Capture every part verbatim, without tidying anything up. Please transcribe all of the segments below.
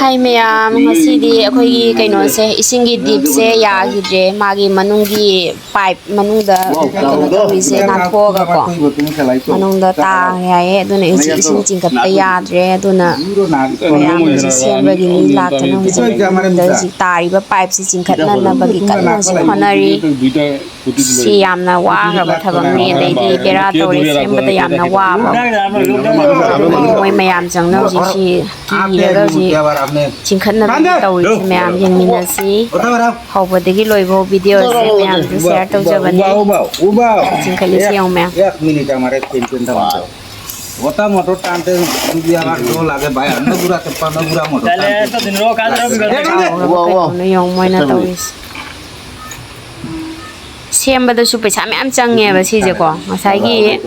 ꯍꯥꯏ ꯃꯌꯥꯝ, ꯉꯁꯤꯗꯤ ꯑꯩꯈꯣꯏꯒꯤ ꯀꯩꯅꯣꯁꯦ, ꯏꯁꯤꯡꯒꯤ ꯗꯤꯞꯁꯦ ꯌꯥꯈꯤꯗ꯭ꯔꯦ, ꯃꯥꯒꯤ ꯃꯅꯨꯡꯒꯤ ꯄꯥꯏꯞ ꯃꯅꯨꯡꯗ ꯀꯩꯅꯣ ꯇꯧꯔꯤꯁꯦ ꯅꯥꯟꯊꯣꯛꯑꯒꯀꯣ, ꯃꯅꯨꯡꯗ ꯇꯥꯡꯉꯦ ꯍꯥꯏꯌꯦ꯫ ꯑꯗꯨꯅ ꯏꯁꯤꯡ, ꯏꯁꯤꯡ ꯆꯤꯡꯈꯠꯄ ꯌꯥꯗ꯭ꯔꯦ꯫ ꯑꯗꯨꯅ ꯃꯌꯥꯝ ꯍꯧꯖꯤꯛ ꯁꯦꯝꯕꯒꯤ ꯃꯤ ꯂꯥꯛꯇꯅ ꯍꯧꯖꯤꯛ ꯃꯅꯨꯡꯗ ꯍꯧꯖꯤꯛ ꯇꯥꯔꯤꯕ ꯄꯥꯏꯞꯁꯤ ꯆꯤꯡꯈꯠꯅꯅꯕꯒꯤ ꯀꯟꯅ ꯍꯧꯖꯤꯛ ꯍꯣꯠꯅꯔꯤ꯫ ꯁꯤ ꯌꯥꯝꯅ ꯋꯥꯈ꯭ꯔꯕ ꯊꯕꯛꯅꯤ, ꯑꯗꯩꯗꯤ ꯕꯦꯔꯥ ꯇꯧꯔꯦ, ꯁꯦꯝꯕꯗ ꯌꯥꯝꯅ ꯋꯥꯕ꯫ ꯑꯗꯨꯅ ꯃꯣꯏ ꯃꯌꯥꯝ ꯆꯪꯅ ꯍꯧꯖꯤꯛ ꯁꯤ ꯀꯤꯔꯒ ꯍꯧꯖꯤꯛ ꯆꯤꯡꯈꯠꯅꯕꯒꯤ ꯇꯧꯔꯤꯁꯦ ꯃꯌꯥꯝ ꯌꯦꯡꯃꯤꯟꯅꯁꯤ꯫ ꯍꯧꯕꯗꯒꯤ ꯂꯣꯏꯕ ꯚꯤꯗꯤꯑꯣꯁꯦ ꯃꯌꯥꯝꯁꯨ ꯁꯤꯌꯥꯔ ꯇꯧꯖꯕꯅꯤ꯫ ꯆꯤꯡꯈꯠꯂꯤꯁꯦ ꯌꯦꯡꯉꯨ ꯃꯌꯥꯝ꯫ ꯋꯥꯇꯥ ꯃꯣꯇꯣꯔ ꯇꯥꯟꯇꯦ, ꯗꯨꯒꯤ ꯑꯃ ꯗꯣ ꯂꯥꯒꯦ ꯚꯥꯏ, ꯑꯟꯅ ꯄꯨꯔꯥ ꯇꯦ ꯄꯟꯅ ꯄꯨꯔꯥ ꯃꯣꯇꯣꯔ ꯇꯥꯟꯇꯦ꯫ ꯀꯩꯅꯣꯅꯣ ꯌꯦꯡꯉꯨ ꯃꯣꯏꯅ ꯇꯧꯔꯤꯁꯦ꯫ ꯁꯦꯝꯕꯗꯁꯨ ꯄꯩꯁꯥ ꯃꯌꯥꯝ ꯆꯪꯉꯦꯕ ꯁꯤꯁꯦꯀꯣ꯫ ꯉꯁꯥꯏꯒꯤ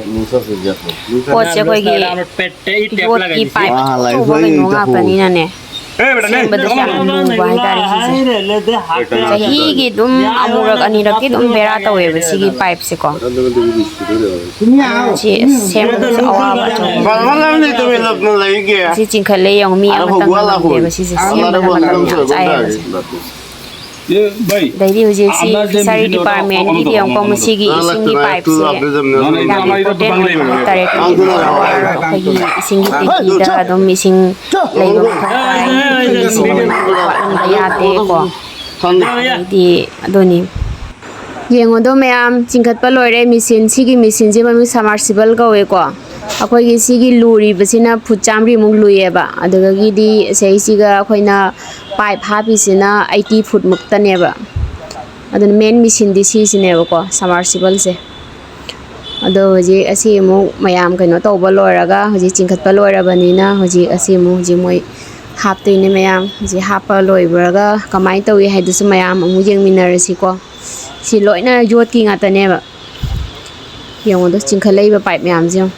ꯄꯣꯠꯁꯦ ꯑꯩꯈꯣꯏꯒꯤ ꯌꯣꯠꯀꯤ ꯄꯥꯏꯞ ꯑꯆꯧꯕ ꯀꯩꯅꯣ ꯉꯥꯛꯇꯅꯤꯅꯅꯦ꯫ ꯁꯦꯝꯕꯗꯁꯨ ꯌꯥꯝ ꯂꯨꯕ ꯍꯥꯏꯇꯥꯔꯦ ꯁꯤꯁꯦ꯫ ꯆꯍꯤꯒꯤ ꯑꯗꯨꯝ ꯑꯃꯨꯔꯛ ꯑꯅꯤꯔꯛꯇꯤ ꯑꯗꯨꯝ ꯕꯦꯔꯥ ꯇꯧꯋꯦꯕ ꯁꯤꯒꯤ ꯄꯥꯏꯞꯁꯦꯀꯣ꯫ ꯁꯤ ꯁꯦꯝꯕꯗꯁꯨ ꯑꯋꯥꯕ ꯑꯆꯧꯕ꯫ ꯁꯤ ꯆꯤꯡꯈꯠꯂꯦ ꯌꯦꯡꯉꯨ, ꯃꯤ ꯑꯃꯇꯪꯅ ꯉꯝꯗꯦꯕ ꯁꯤꯁꯦ ꯁꯦꯝꯕꯗ ꯃꯇꯝ ꯌꯥꯝ ꯆꯥꯏꯌꯦꯕ ꯁꯤ꯫ ꯑꯗꯩꯗꯤ ꯍꯧꯖꯤꯛ ꯁꯤ ꯐꯤꯁꯔꯤ ꯗꯤꯄꯥꯔꯠꯃꯦꯟꯒꯤꯗꯤ ꯌꯦꯡꯉꯨꯀꯣ, ꯃꯁꯤꯒꯤ ꯏꯁꯤꯡꯒꯤ ꯄꯥꯏꯞꯁꯦ ꯌꯥꯝ ꯏꯝꯄꯣꯔꯇꯦꯟ ꯑꯣꯏꯕ ꯍꯥꯏꯇꯥꯔꯦ꯫ ꯀꯩꯅꯣ ꯑꯩꯈꯣꯏꯒꯤ ꯏꯁꯤꯡꯒꯤ ꯇꯦꯡꯀꯤꯗ ꯑꯗꯨꯝ ꯏꯁꯤꯡ ꯂꯩꯕ ꯃꯊꯧ ꯇꯥꯏ꯫ ꯏꯁꯤꯡ ꯋꯥꯠꯍꯟꯕ ꯌꯥꯗꯦꯀꯣ꯫ ꯑꯗꯩꯗꯤ ꯑꯗꯨꯅꯤ꯫ ꯌꯦꯡꯉꯨꯗꯣ ꯃꯌꯥꯝ, ꯆꯤꯡꯈꯠꯄ ꯂꯣꯏꯔꯦ ꯃꯦꯆꯤꯟ꯫ ꯁꯤꯒꯤ ꯃꯦꯆꯤꯟꯁꯤ ꯃꯃꯤꯡ submersible ꯀꯧꯋꯦꯀꯣ꯫ ꯑꯩꯈꯣꯏꯒꯤ ꯁꯤꯒꯤ ꯂꯨꯔꯤꯕꯁꯤꯅ ꯐꯨꯠ ꯆꯥꯝꯃꯔꯤꯃꯨꯛ ꯂꯨꯏꯌꯦꯕ꯫ ꯑꯗꯨꯗꯒꯤꯗꯤ ꯁꯤꯁꯤꯒ ꯑꯩꯈꯣꯏꯅ ꯄꯥꯏꯞ ꯍꯥꯞꯄꯤꯁꯤꯅ ꯑꯩꯠꯇꯤ ꯐꯨꯠ ꯃꯨꯛꯇꯅꯦꯕ꯫ ꯑꯗꯨꯅ ꯃꯦꯟ ꯃꯦꯆꯤꯟꯗꯤ ꯁꯤꯁꯤꯅꯦꯕꯀꯣ, submersible ꯁꯦ꯫ ꯑꯗꯣ ꯍꯧꯖꯤꯛ ꯑꯁꯤ ꯑꯃꯨꯛ ꯃꯌꯥꯝ ꯀꯩꯅꯣ ꯇꯧꯕ ꯂꯣꯏꯔꯒ, ꯍꯧꯖꯤꯛ ꯆꯤꯡꯈꯠꯄ ꯂꯣꯏꯔꯕꯅꯤꯅ, ꯍꯧꯖꯤꯛ ꯑꯁꯤ ꯑꯃꯨꯛ ꯍꯧꯖꯤꯛ ꯃꯣꯏ ꯍꯥꯞꯇꯣꯏꯅꯦ ꯃꯌꯥꯝ꯫ ꯍꯧꯖꯤꯛ ꯍꯥꯞꯄ ꯂꯣꯏꯕ꯭ꯔꯒ ꯀꯃꯥꯏꯅ ꯇꯧꯏ ꯍꯥꯏꯗꯨꯁꯨ ꯃꯌꯥꯝ ꯑꯃꯨꯛ ꯌꯦꯡꯃꯤꯟꯅꯔꯁꯤꯀꯣ꯫ ꯁꯤ ꯂꯣꯏꯅ ꯌꯣꯠꯀꯤ ꯉꯥꯛꯇꯅꯦꯕ꯫ ꯌꯦꯡꯉꯣꯗꯣ, ꯆꯤꯡꯈꯠꯂꯛꯏꯕ ꯄꯥꯏꯞ ꯃꯌꯥꯝꯁꯦ ꯌꯦꯡꯉꯣ꯫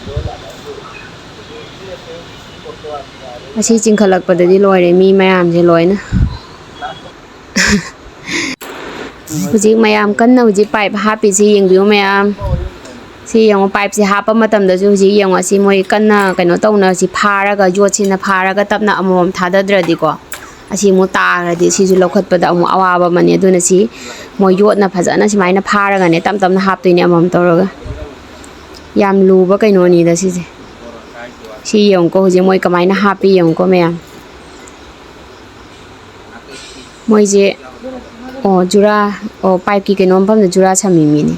ꯑꯁꯤ ꯆꯤꯡꯈꯠꯂꯛꯄꯗꯗꯤ ꯂꯣꯏꯔꯦ ꯃꯤ ꯃꯌꯥꯝꯁꯦ ꯂꯣꯏꯅ꯫ ꯍꯧꯖꯤꯛ ꯃꯌꯥꯝ ꯀꯟꯅ ꯍꯧꯖꯤꯛ ꯄꯥꯏꯞ ꯍꯥꯞꯄꯤꯁꯤ ꯌꯦꯡꯕꯤꯌꯨ ꯃꯌꯥꯝ꯫ ꯁꯤ ꯌꯦꯡꯉꯣ, ꯄꯥꯏꯞꯁꯦ ꯍꯥꯞꯄ ꯃꯇꯝꯗꯁꯨ ꯍꯧꯖꯤꯛ ꯌꯦꯡꯉꯣ, ꯑꯁꯤ ꯃꯣꯏ ꯀꯟꯅ ꯀꯩꯅꯣ ꯇꯧꯅ, ꯁꯤ ꯐꯥꯔꯒ, ꯌꯣꯠꯁꯤꯅ ꯐꯥꯔꯒ ꯇꯞꯅ ꯑꯃꯃꯝ ꯊꯥꯗꯗ꯭ꯔꯗꯤꯀꯣ, ꯑꯁꯤ ꯑꯃꯨꯛ ꯇꯥꯈ꯭ꯔꯗꯤ ꯁꯤꯁꯨ ꯂꯧꯈꯠꯄꯗ ꯑꯃꯨꯛ ꯑꯋꯥꯕ ꯑꯃꯅꯤ꯫ ꯑꯗꯨꯅ ꯁꯤ ꯃꯣꯏ ꯌꯣꯠꯅ ꯐꯖꯅ ꯁꯨꯃꯥꯏꯅ ꯐꯥꯔꯒꯅꯦ, ꯇꯞ ꯇꯞꯅ ꯍꯥꯞꯇꯣꯏꯅꯦ ꯑꯃꯃꯝ ꯇꯧꯔꯒ꯫ ꯌꯥꯝ ꯂꯨꯕ ꯀꯩꯅꯣꯅꯤꯗ ꯁꯤꯁꯦ꯫ ꯁꯤ ꯌꯦꯡꯉꯨꯀꯣ, ꯍꯧꯖꯤꯛ ꯃꯣꯏ ꯀꯃꯥꯏꯅ ꯍꯥꯞꯄꯤ ꯌꯦꯡꯉꯨꯀꯣ ꯃꯌꯥꯝ꯫ ꯃꯣꯏꯁꯦ, ꯑꯣ, ꯖꯨꯔꯥ, ꯑꯣ, ꯄꯥꯏꯞꯀꯤ ꯀꯩꯅꯣ ꯃꯐꯝꯗ ꯖꯨꯔꯥ ꯁꯝꯃꯤ ꯃꯤꯅꯤ꯫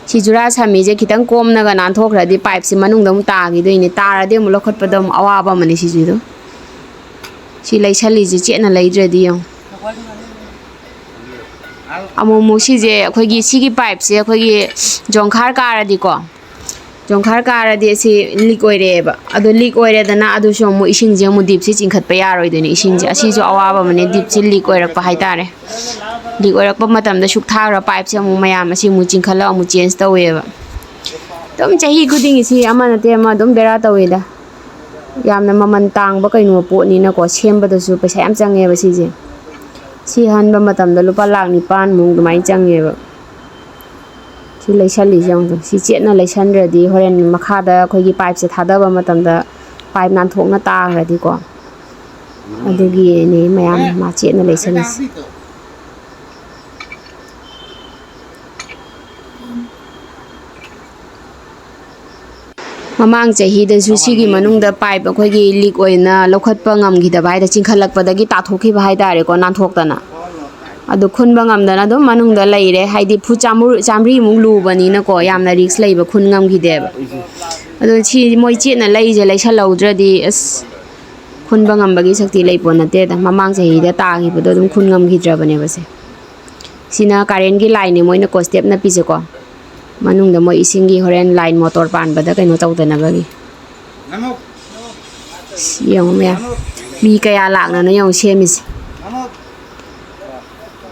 ꯁꯤ ꯖꯨꯔꯥ ꯁꯝꯃꯤꯁꯦ ꯈꯤꯇꯪ ꯀꯣꯝꯅꯒ ꯅꯥꯟꯊꯣꯛꯈ꯭ꯔꯗꯤ ꯄꯥꯏꯞꯁꯦ ꯃꯅꯨꯡꯗ ꯑꯃꯨꯛ ꯇꯥꯈꯤꯗꯣꯏꯅꯦ꯫ ꯇꯥꯔꯗꯤ ꯑꯃꯨꯛ ꯂꯧꯈꯠꯄꯗ ꯑꯃꯨꯛ ꯑꯋꯥꯕ ꯑꯃꯅꯤ ꯁꯤꯁꯨ ꯑꯗꯨꯝ꯫ ꯁꯤ ꯂꯩꯁꯜꯂꯤꯁꯦ ꯆꯦꯠꯅ ꯂꯩꯗ꯭ꯔꯗꯤ ꯌꯦꯡꯉꯨ꯫ ꯑꯃꯨꯛ ꯑꯃꯨꯛ ꯁꯤꯁꯦ ꯑꯩꯈꯣꯏꯒꯤ ꯁꯤꯒꯤ ꯄꯥꯏꯞꯁꯦ ꯑꯩꯈꯣꯏꯒꯤ ꯖꯣꯡꯈꯥꯔ ꯀꯥꯔꯗꯤꯀꯣ, ꯖꯣꯡꯈꯥꯔ ꯀꯥꯔꯗꯤ ꯑꯁꯤ ꯂꯤꯛ ꯑꯣꯏꯔꯛꯑꯦꯕ꯫ ꯑꯗꯣ ꯂꯤꯛ ꯑꯣꯏꯔꯦꯗꯅ, ꯑꯗꯨꯁꯨ ꯑꯃꯨꯛ ꯏꯁꯤꯡꯁꯦ ꯑꯃꯨꯛ ꯗꯤꯞꯁꯤ ꯆꯤꯡꯈꯠꯄ ꯌꯥꯔꯣꯏꯗꯣꯏꯅꯦ꯫ ꯏꯁꯤꯡꯁꯦ ꯑꯁꯤꯁꯨ ꯑꯋꯥꯕ ꯑꯃꯅꯦ, ꯗꯤꯞꯁꯤ ꯂꯤꯛ ꯑꯣꯏꯔꯛꯄ ꯍꯥꯏꯇꯥꯔꯦ꯫ ꯂꯤꯛ ꯑꯣꯏꯔꯛꯄ ꯃꯇꯝꯗ ꯁꯨꯛ ꯊꯥꯈ꯭ꯔ ꯄꯥꯏꯞꯁꯦ ꯑꯃꯨꯛ ꯃꯌꯥꯝ ꯑꯁꯤ ꯑꯃꯨꯛ ꯆꯤꯡꯈꯠꯂꯒ ꯑꯃꯨꯛ ꯆꯦꯟꯖ ꯇꯧꯋꯦꯕ꯫ ꯑꯗꯨꯝ ꯆꯍꯤ ꯈꯨꯗꯤꯡꯒꯤ ꯁꯤ ꯑꯃ ꯅꯠꯇꯦ ꯑꯃ ꯑꯗꯨꯝ ꯕꯦꯔꯥ ꯇꯧꯋꯦꯗ꯫ ꯌꯥꯝꯅ ꯃꯃꯜ ꯇꯥꯡꯕ ꯀꯩꯅꯣ ꯄꯣꯠꯅꯤꯅꯀꯣ, ꯁꯦꯝꯕꯗꯁꯨ ꯄꯩꯁꯥ ꯌꯥꯝ ꯆꯪꯉꯦꯕ ꯁꯤꯁꯦ꯫ ꯁꯤ ꯍꯟꯕ ꯃꯇꯝꯗ ꯂꯨꯄꯥ ꯂꯥꯛ ꯅꯤꯄꯥꯟꯃꯨꯛ ꯑꯗꯨꯃꯥꯏꯅ ꯆꯪꯉꯦꯕ꯫ ꯁꯤ ꯂꯩꯁꯜꯂꯤꯁꯦ ꯌꯦꯡꯉꯨ꯫ ꯁꯤ ꯆꯦꯠꯅ ꯂꯩꯁꯟꯗ꯭ꯔꯗꯤ ꯍꯣꯔꯦꯟ ꯃꯈꯥꯗ ꯑꯩꯈꯣꯏꯒꯤ ꯄꯥꯏꯞꯁꯦ ꯊꯥꯗꯕ ꯃꯇꯝꯗ ꯄꯥꯏꯞ ꯅꯥꯟꯊꯣꯛꯅ ꯇꯥꯈ꯭ꯔꯗꯤꯀꯣ꯫ ꯑꯗꯨꯒꯤꯅꯦ ꯃꯌꯥꯝ ꯃꯥ ꯆꯦꯠꯅ ꯂꯩꯁꯜꯂꯤꯁꯦ꯫ ꯃꯃꯥꯡ ꯆꯍꯤꯗꯁꯨ ꯁꯤꯒꯤ ꯃꯅꯨꯡꯗ ꯄꯥꯏꯞ ꯑꯩꯈꯣꯏꯒꯤ ꯂꯤꯛ ꯑꯣꯏꯅ ꯂꯧꯈꯠꯄ ꯉꯝꯈꯤꯗꯕ ꯍꯥꯏꯗ, ꯆꯤꯡꯈꯠꯂꯛꯄꯗꯒꯤ ꯇꯥꯊꯣꯛꯈꯤꯕ ꯍꯥꯏꯇꯥꯔꯦꯀꯣ, ꯅꯥꯟꯊꯣꯛꯇꯅ꯫ ꯑꯗꯨ ꯈꯨꯟꯕ ꯉꯝꯗꯅ ꯑꯗꯨꯝ ꯃꯅꯨꯡꯗ ꯂꯩꯔꯦ꯫ ꯍꯥꯏꯗꯤ ꯐꯨꯠ ꯆꯥꯝꯃꯔꯤ-, ꯆꯥꯝꯃꯔꯤꯃꯨꯛ ꯂꯨꯕꯅꯤꯅꯀꯣ, ꯌꯥꯝꯅ ꯔꯤꯛꯁ ꯂꯩꯕ, ꯈꯨꯟ ꯉꯝꯈꯤꯗꯦꯕ꯫ ꯑꯗꯣ ꯁꯤ ꯃꯣꯏ ꯆꯦꯠꯅ ꯂꯩꯁꯦ ꯂꯩꯁꯜꯍꯧꯗ꯭ꯔꯗꯤ ꯑꯁ, ꯈꯨꯟꯕ ꯉꯝꯕꯒꯤ ꯁꯛꯇꯤ ꯂꯩꯄꯣꯠ ꯅꯠꯇꯦꯗ꯫ ꯃꯃꯥꯡ ꯆꯍꯤꯗ ꯇꯥꯈꯤꯕꯗꯣ ꯑꯗꯨꯝ ꯈꯨꯟ ꯉꯝꯈꯤꯗ꯭ꯔꯕꯅꯦꯕ ꯁꯦ꯫ ꯁꯤꯅ ꯀꯔꯦꯟꯒꯤ ꯂꯥꯏꯟꯅꯦ, ꯃꯣꯏꯅ ꯀꯣ ꯁ꯭ꯇꯦꯞ ꯅꯞꯄꯤꯁꯦꯀꯣ꯫ ꯃꯅꯨꯡꯗ ꯃꯣꯏ ꯏꯁꯤꯡꯒꯤ ꯍꯣꯔꯦꯟ ꯂꯥꯏꯟ ꯃꯣꯇꯣꯔ ꯄꯥꯟꯕꯗ ꯀꯩꯅꯣ ꯇꯧꯗꯅꯕꯒꯤ꯫ ꯁꯤ ꯌꯦꯡꯉꯨ ꯃꯌꯥꯝ, ꯃꯤ ꯀꯌꯥ ꯂꯥꯛꯅꯅ ꯌꯦꯡꯉꯨ ꯁꯦꯝꯃꯤꯁꯦ꯫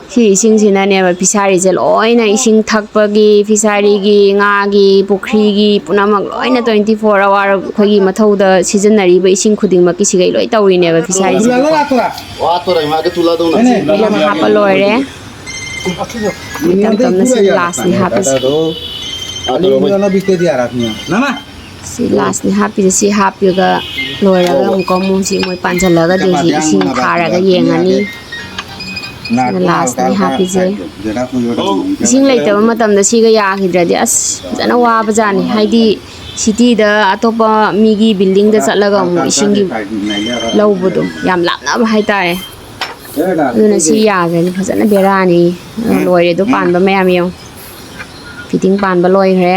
ꯁꯤ ꯏꯁꯤꯡꯁꯤꯅꯅꯦꯕ ꯐꯤꯁꯥꯔꯤꯁꯦ ꯂꯣꯏꯅ, ꯏꯁꯤꯡ ꯊꯛꯄꯒꯤ, ꯐꯤꯁꯥꯔꯤꯒꯤ, ꯉꯥꯒꯤ, ꯄꯨꯈ꯭ꯔꯤꯒꯤ, ꯄꯨꯝꯅꯃꯛ ꯂꯣꯏꯅ twenty four hour ꯑꯩꯈꯣꯏꯒꯤ ꯃꯊꯧꯗ ꯁꯤꯖꯤꯟꯅꯔꯤꯕ ꯏꯁꯤꯡ ꯈꯨꯗꯤꯡꯃꯛꯀꯤ ꯁꯤꯈꯩ ꯂꯣꯏ ꯇꯧꯔꯤꯅꯦꯕ ꯐꯤꯁꯥꯔꯤꯁꯦ꯫ ꯂꯣꯏꯅ ꯍꯥꯞꯄ ꯂꯣꯏꯔꯦ꯫ ꯇꯞ ꯇꯞꯅ ꯁꯤ ꯂꯥꯁꯅꯤ ꯍꯥꯞꯄꯤꯁꯦ꯫ ꯑꯅꯤ ꯌꯣꯜꯂꯣ, ꯕꯤꯛꯇꯦꯗꯤ ꯌꯥꯔꯛꯅꯤ꯫ ꯅꯃꯥ꯫ ꯁꯤ ꯂꯥꯁꯅꯤ ꯍꯥꯞꯄꯤꯁꯦ, ꯁꯤ ꯍꯥꯞꯄꯤꯒ ꯂꯣꯏꯔꯒ ꯑꯃꯨꯛꯀ ꯑꯃꯨꯛ ꯁꯤ ꯃꯣꯏ ꯄꯥꯟꯁꯤꯜꯂꯒꯗꯤ ꯍꯧꯖꯤꯛ ꯏꯁꯤꯡ ꯊꯥꯔꯒ ꯌꯦꯡꯉꯅꯤ꯫ ꯁꯤꯅ ꯂꯥꯁꯅꯤ ꯍꯥꯞꯄꯤꯁꯦ꯫ ꯏꯁꯤꯡ ꯂꯩꯇꯕ ꯃꯇꯝꯗ ꯁꯤꯒ ꯌꯥꯈꯤꯗ꯭ꯔꯗꯤ ꯑꯁ ꯐꯖꯅ ꯋꯥꯕꯖꯥꯠꯅꯤ꯫ ꯍꯥꯏꯗꯤ ꯁꯤꯇꯤꯗ ꯑꯇꯣꯞꯄ ꯃꯤꯒꯤ ꯕꯤꯜꯗꯤꯡꯗ ꯆꯠꯂꯒ ꯑꯃꯨꯛ ꯏꯁꯤꯡꯒꯤ ꯂꯧꯕꯗꯣ ꯌꯥꯝ ꯂꯥꯞꯅꯕ ꯍꯥꯏꯇꯥꯔꯦ꯫ ꯑꯗꯨꯅ ꯁꯤ ꯌꯥꯈ꯭ꯔꯅꯤ, ꯐꯖꯅ ꯕꯦꯔꯥꯅꯤ꯫ ꯂꯣꯏꯔꯦ ꯑꯗꯨ ꯄꯥꯟꯕ ꯃꯌꯥꯝ ꯌꯦꯡꯉꯨ꯫ ꯐꯤꯠꯇꯤꯡ ꯄꯥꯟꯕ ꯂꯣꯏꯈ꯭ꯔꯦ꯫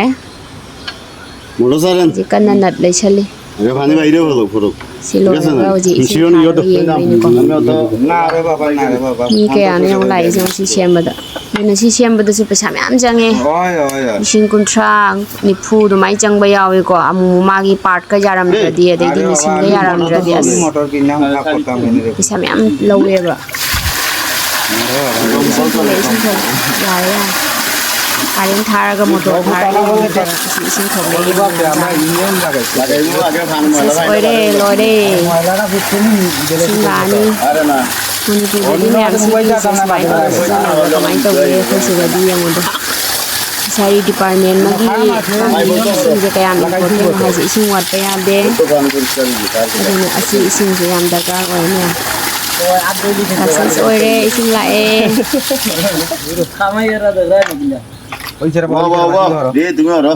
ꯍꯧꯖꯤꯛ ꯀꯟꯅ ꯅꯠ ꯂꯩꯁꯜꯂꯤ꯫ ꯁꯤ ꯂꯣꯏꯔꯒ ꯍꯧꯖꯤꯛ ꯏꯁꯤꯡ ꯊꯥꯔꯒ ꯌꯦꯡꯗꯣꯏꯅꯤꯀꯣ꯫ ꯃꯤ ꯀꯌꯥꯅꯣ ꯌꯦꯡꯉꯨ ꯂꯥꯛꯏꯁꯦ ꯌꯦꯡꯉꯨ ꯁꯤ ꯁꯦꯝꯕꯗ꯫ ꯑꯗꯨꯅ ꯁꯤ ꯁꯦꯝꯕꯗꯁꯨ ꯄꯩꯁꯥ ꯃꯌꯥꯝ ꯆꯪꯉꯦ꯫ ꯂꯤꯁꯤꯡ ꯀꯨꯟꯊ꯭ꯔꯥ, ꯅꯤꯐꯨ ꯑꯗꯨꯃꯥꯏꯅ ꯆꯪꯕ ꯌꯥꯎꯏꯀꯣ꯫ ꯑꯃꯨꯛ ꯃꯥꯒꯤ ꯄꯥꯔꯠꯀ ꯌꯥꯔꯝꯗ꯭ꯔꯗꯤ, ꯑꯗꯩꯗꯤ ꯃꯦꯆꯤꯟꯒ ꯌꯥꯔꯝꯗ꯭ꯔꯗꯤ ꯑꯁ ꯄꯩꯁꯥ ꯃꯌꯥꯝ ꯂꯧꯋꯦꯕ꯫ ꯏꯁꯤꯡ ꯊꯣꯛꯂꯛꯑꯦ, ꯏꯁꯤꯡ ꯊꯣꯛꯂꯛꯑꯦ꯫ ꯌꯥꯔꯦ, ꯌꯥꯔꯦ꯫ ꯀꯥꯔꯦꯟ ꯊꯥꯔꯒ ꯃꯣꯇꯣꯔ ꯊꯥꯔꯒ ꯌꯦꯡꯕꯗ ꯏꯁꯤꯡ, ꯏꯁꯤꯡ ꯊꯣꯛꯂꯛꯑꯦ꯫ ꯁꯦꯁ, ꯑꯣꯏꯔꯦ, ꯂꯣꯏꯔꯦ꯫ ꯏꯁꯤꯡ ꯂꯥꯛꯑꯅꯤ꯫ ꯃꯅꯤꯄꯨꯔꯗꯗꯤ ꯃꯌꯥꯝ ꯁꯤꯖꯤꯟꯅꯕꯁꯦ ꯁꯨꯃꯥꯏꯅ ꯇꯧꯔꯒ ꯀꯃꯥꯏꯅ ꯇꯧꯒꯦ ꯑꯩꯈꯣꯏ ꯁꯤꯗꯗꯤ ꯌꯦꯡꯉꯨꯗꯣ꯫ ꯐꯤꯁꯥꯔꯤ ꯗꯤꯄꯥꯔꯠꯃꯦꯟ ꯑꯃꯒꯤ ꯏꯁꯤꯡꯁꯦ ꯀꯌꯥꯝ ꯏꯝꯄꯣꯔꯇꯦꯟ ꯍꯥꯏꯁꯦ, ꯏꯁꯤꯡ ꯋꯥꯠꯄ ꯌꯥꯗꯦ꯫ ꯑꯗꯨꯅ ꯑꯁꯤ ꯏꯁꯤꯡꯁꯦ ꯌꯥꯝ ꯗꯔꯀꯥꯔ ꯑꯣꯏ ꯃꯌꯥꯝ꯫ ꯁꯛꯁꯦꯁ ꯑꯣꯏꯔꯦ, ꯏꯁꯤꯡ ꯂꯥꯛꯑꯦ꯫ ꯋꯥ, ꯋꯥ, ꯋꯥ꯫ ꯔꯦ, ꯇꯨꯃꯤꯟ ꯂꯩꯔꯣ꯫